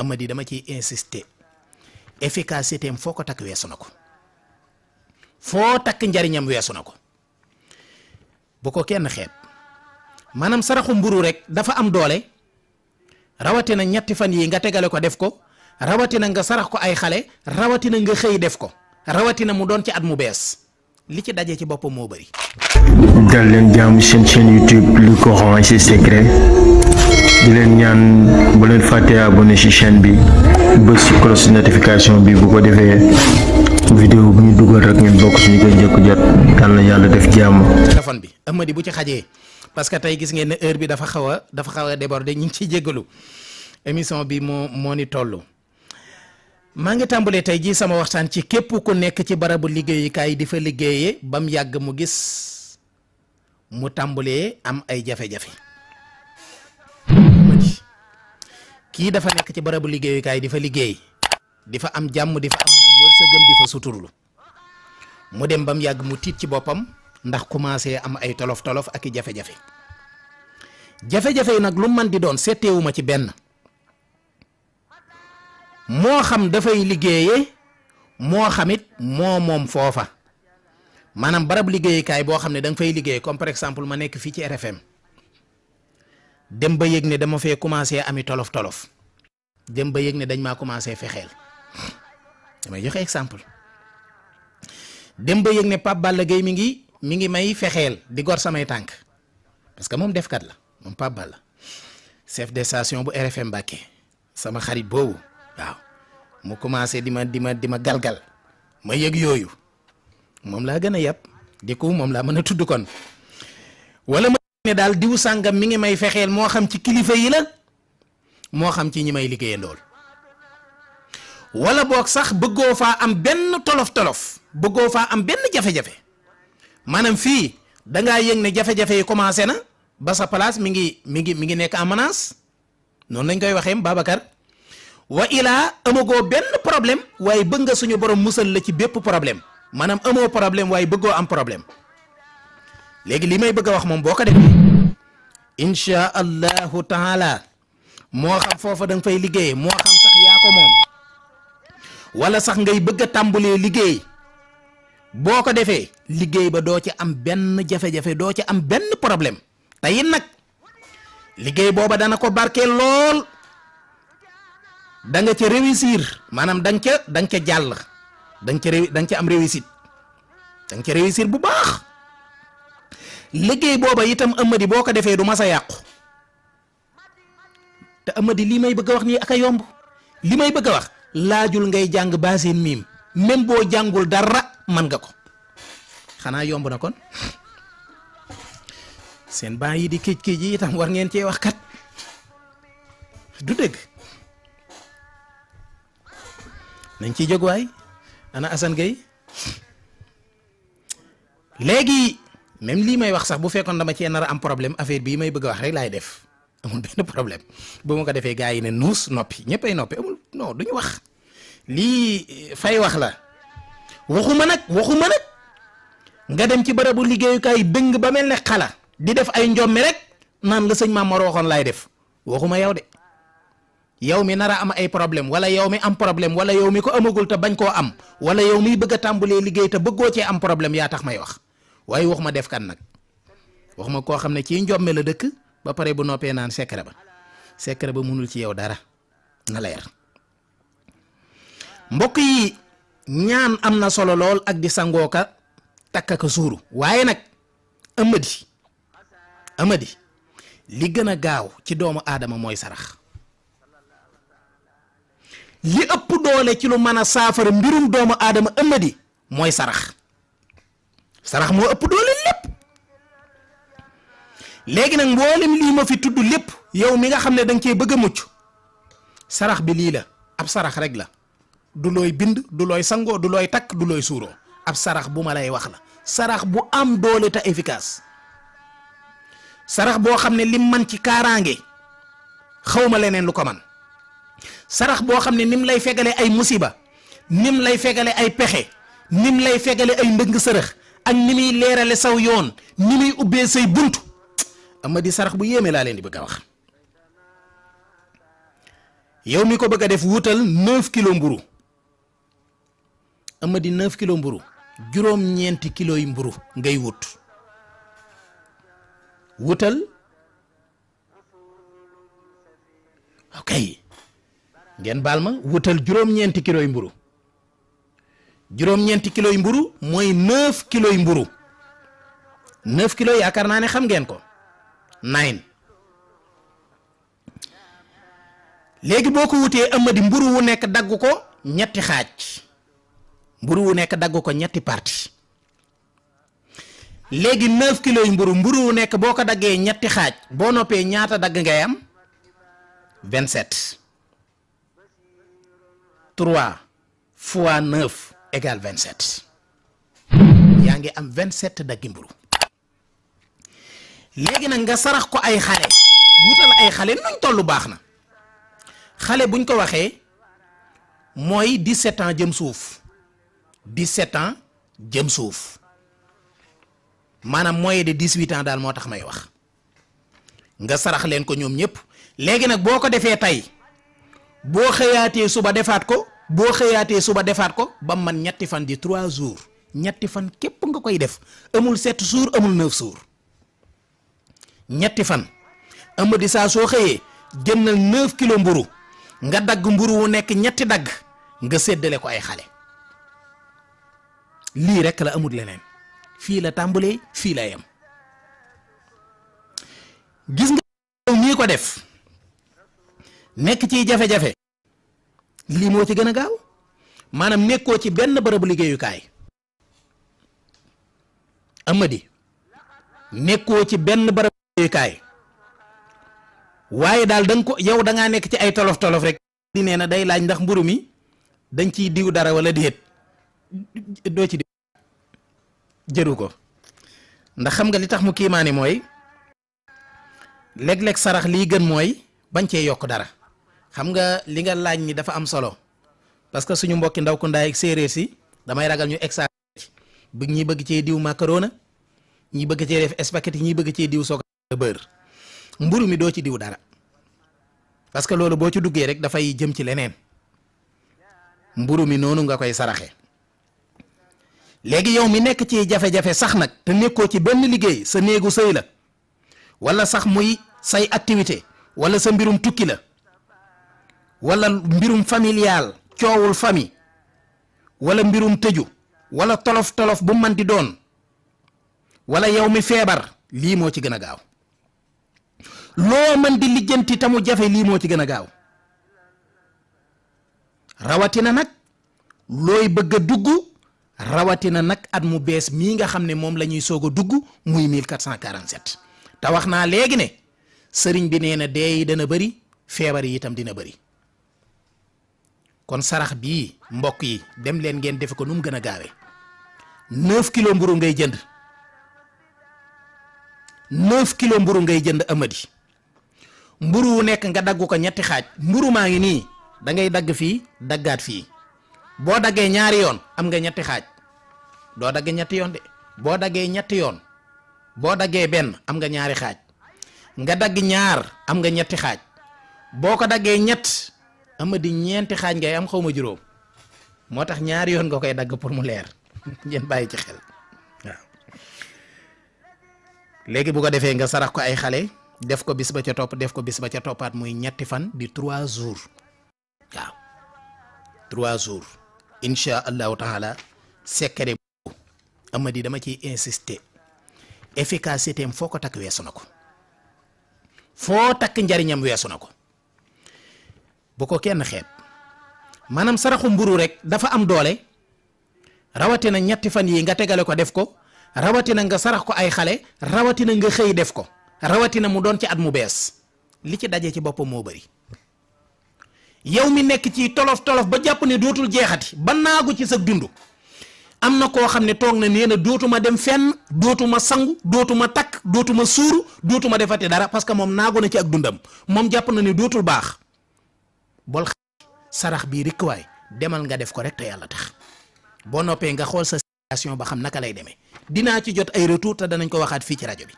Amady dama ciy insister efficacité am foo ko takk weesu na ko foo takk njariñam weesu na ko bu ko kenn xeeb maanaam saraxu mburu rek dafa am doole rawatina ñetti fan yi nga tegale ko def ko rawatina nga sarax ko ay xale rawatina nga xëy def ko rawatina mu doon ci at mu bees li ci daje ci boppam moo bëri. dal leen jàmm seen chaîne YouTube le Coran et ses secrets di leen ñaan bu leen fàttee abonné ci chaîne bi bës ci cloche notification bi bu ko defee vidéo bu ñu dugal rek ngeen bokk ci ñu koy njëkk jot yal na yàlla def jàmm. téléphone bi Amady bu ci xajee parce que tey gis ngeen ne heure bi dafa xaw a déborder ñu ngi ciy jéggalu émission bi moo ni toll. maa ngi tàmbalee tey jii sama waxtaan ci képp ku nekk ci barabu liggéeyukaay di fa liggéeyee ba mu yàgg mu gis mu tàmbalee am ay jafe-jafe kii dafa nekk ci barabu liggéeyukaay di fa liggéey di fa am jàmm di fa am wërsëgam di fa suturlu mu dem ba mu yàgg mu tiit ci boppam ndax commencé am ay tolof-tolof ak i jafe-jafe jafe-jafe yi nag lu man di doon seeteewuma ci benn moo xam dafay liggéeyee moo xamit moom foofa maanaam barab liggéeyukaay boo xam ne da nga fay liggéey comme par exemple ma nekk fii ci RFM dem ba yëg ne dama fee commencé ami tolof-tolof dem ba yëg ne dañ maa commencé fexeel damay joxe exemple dem ba yëg ne Pape Balla Gueye mi ngi may fexeel di gor samay tànk parce que moom defkat la moom Pape Balla chef de station bu RFM Mbacké sama xarit boobu waaw mu commencé di ma galgal ma yëg yooyu moom laa gën a yàpp di ko moom laa mën a tudd kon wala ma ne daal diw sàngam mi ngi may fexeel moo xam ci kilifa yi la moo xam ci ñi may liggéeyee lool wala boog sax bëggoo faa am benn tolof-tolof bëggoo faa am benn jafe-jafe maanaam fii dangaa yëg ne jafe-jafe yi commencé na ba sa place mi ngi nekk en menace noonu lañ koy waxee Babacar wa ilaa amagoo benn problème waaye bëgg nga suñu borom musal la ci bépp problème maanaam amoo problème waaye bëggoo am problème léegi li may bëgg a wax moom boo ko defee insha allahu taala moo xam foofa da nga fay liggéey moo xam sax yaa ko moom wala sax ngay bëgg a tàmbalee liggéey boo ko defee liggéey ba doo ci am benn jafe-jafe doo ci am benn problème te it nag liggéey booba dana ko barkeel lool da nga ca réussir maanaam da nga ca jàll da nga ca am réussite da nga ca réussir bu baax liggéey booba itam Amady boo ko defee du mas a yàqu te Amady lii may bëgg a wax nii ak a yomb li may bëgg a wax laajul ngay jàng baaseen miim même boo jàngul dara man nga ko xanaa yomb na kon seen baa yi di këj yi itam war ngeen cee wax kat du dëgg nañ ciy jóg waay ana Assane Gueye léegi même lii may wax sax bu fekkoon dama cee nar a am problème affaire bii may bëgg a wax rek laay def amul benn problème bu ma ko defee gars yi ne nuus noppi ñëppay noppi amul non duñu wax lii fay wax la waxuma nag nga dem ci barabu liggéeyukaay dëng ba mel ne xala di def ay njommi rek naan la sëñ Mamor waxoon laay def waxuma yow de yow mi nar a am ay problème wala yow mi am problème wala yow mi ko amagul te bañ koo am wala yow miy bëgg a tàmbalee liggéey te bëggoo cee am problème yaa tax may wax waaye waxuma def kan nag waxuma koo xam ne ci njomme la dëkk ba pare bu noppee naan secret ba munul ci yow dara na leer mbokk yi ñaan am na solo lool ak di sangoo ka takka ka suuru waaye nag Amady li gën a gaaw ci doomu aadama mooy sarax li ëpp doole ci lu mën a saafara mbirum doomu aadama Amady mooy sarax moo ëpp doole lépp léegi nag mboolem lii ma fi tudd lépp yow mi nga xam ne da nga cee bëgg a mucc sarax bi lii la ab sarax rek la du looy bind du looy sangoo du looy takk du looy suuroo ab sarax bu ma lay wax la sarax bu am doole te efficace sarax boo xam ne lim man ci kaaraange xawma leneen lu ko man sarax boo xam ne nim lay fegale ay musiba nim lay fegale ay pexe nim lay fegale ay ndëng sërëx ak ni muy leerale saw yoon ni muy ubbee say bunt Amady sarax bu yéeme laa leen di bëgg a wax yow mi ko bëgg a def wutal 9 kilo mburu Amady 9 kilo mburu juróom-ñeenti kilo yi mburu ngay wutal ok ngeen baal ma wutal juróom-ñeenti kilo yi mburu juróom-ñeenti kilo yi mburu mooy 9 kilo yi mburu 9 kilo yaakaar naa ne xam ngeen ko 9 léegi boo ko wutee Amady mburu wu nekk dagg ko ñetti xaaj mburu wu nekk dagg ko ñetti parti léegi 9 kilo yi mburu wu nekk boo ko daggee ñetti xaaj boo noppee ñaata dagg ngay am 27 3 fois 9 égale 27 yaa ngi am 27 daggi mburu léegi nag nga sarax ko ay xale wutal ay xale nuñ tollu baax na xale buñ ko waxee mooy 17 ans jëm suuf 17 ans jëm suuf maanaam moyen de 18 ans daal moo tax may wax nga sarax leen ko ñoom ñëpp léegi nag boo ko defee tey boo xëyaatee suba defaat ko ba man ñetti fan di 3 jours ñetti fan képp nga koy def amul 7 jours amul 9 jours ñetti fan Amady saa soo xëyee jëndal 9 kilo mburu nga dagg mburu wu nekk ñetti dagg nga séddale ko ay xale lii rekk la amul leneen fii la tàmbalee fii la yem gis nga nii ko def nekk ci jafe-jafe lii moo ci gën a gaaw maanaam nekkoo ci benn bërëbu liggéeyukaay Amady nekkoo ci benn bërëbu liggéeyukaay waaye daal danga ko yow da ngaa nekk ci ay tolof-tolof rek di nee na day laaj ndax mburu mi dañ ciy diw dara wala déet doo ci diw jëru ko ndax xam nga li tax mu kiimaani mooy léeg-léeg sarax lii gën mooy bañ cee yokk dara xam nga li nga laaj ni dafa am solo parce que suñu mbokki ndaw ku ndaay ak séeréer si damay ragal ñu exagéré bëgg ñi bëgg cee diw macarona ñi bëgg cee def spaghetti ñi bëgg cee diw soog a beurre mburu mi doo ci diw dara parce que loolu boo ci duggee rek dafay jëm ci leneen mburu mi noonu nga koy saraxe léegi yow mi nekk ci jafe-jafe sax nag te nekkoo ci benn liggéey sa néegu sëy la wala sax muy say activité wala sa mbirum tukki la wala mbirum familial coowul famille wala mbirum tëju wala tolof-tolof bu man di doon wala yow mi feebar lii moo ci gën a gaaw loo mën di lijjanti tamu jafe lii moo ci gën a gaaw rawatina nag looy bëgg a dugg rawatina nag at mu bees mii nga xam ne moom la ñuy soog a dugg muy 1447 te wax naa léegi ne sëriñ bi nee na dee yi dana bëri feebar yi itam dina bëri kon sarax bii mbokk yi dem leen ngeen defe ko nu mu gën a gaawee 9 kilo mburu ngay jënd 9 kilo mburu ngay jënd Amady mburu wu nekk nga dagg ko ñetti xaaj mburu maa ngi nii da ngay dagg fii daggaat fii boo daggee ñaari yoon am nga ñetti xaaj doo dagg ñetti yoon de boo daggee ñetti yoon boo daggee benn am nga ñaari xaaj nga dagg ñaar am nga ñetti xaaj boo ko daggee ñett Amady ñeenti xaaj ngay am xaw ma juróom moo tax ñaari yoon nga koy dagg pour mu leer ngeen bàyyi ci xel waaw léegi bu ko defee nga sarax ko ay xale def ko bis ba ca topp def ko bis ba ca toppaat muy ñetti fan di 3 jours waaw 3 jours incha allahu taala secret bu Amady dama ciy insister efficacité am foo ko takk weesu na ko foo takk njariñam weesu na ko bu ko kenn xeeb maanaam saraxu mburu rek dafa am doole rawatina ñetti fan yi nga tegale ko def ko rawatina nga sarax ko ay xale rawatina nga xëy def ko rawatina mu doon ci at mu bees li ci daje ci boppam moo bari yow mi nekk ci tolof-tolof ba jàpp ne dootul jeexati ba naagu ci sa dund am na koo xam ne toog na nee na dootuma dem fenn dootuma sangu dootuma takk dootuma suuru dootuma defati dara parce que moom naagu na ci ak dundam moom jàpp na ne dootul baax bol sarax bii rek waay demal nga def ko rek te yàlla tax boo noppee nga xool sa situation ba xam naka lay demee dinaa ci jot ay retour te danañ ko waxaat fii ci rajo bi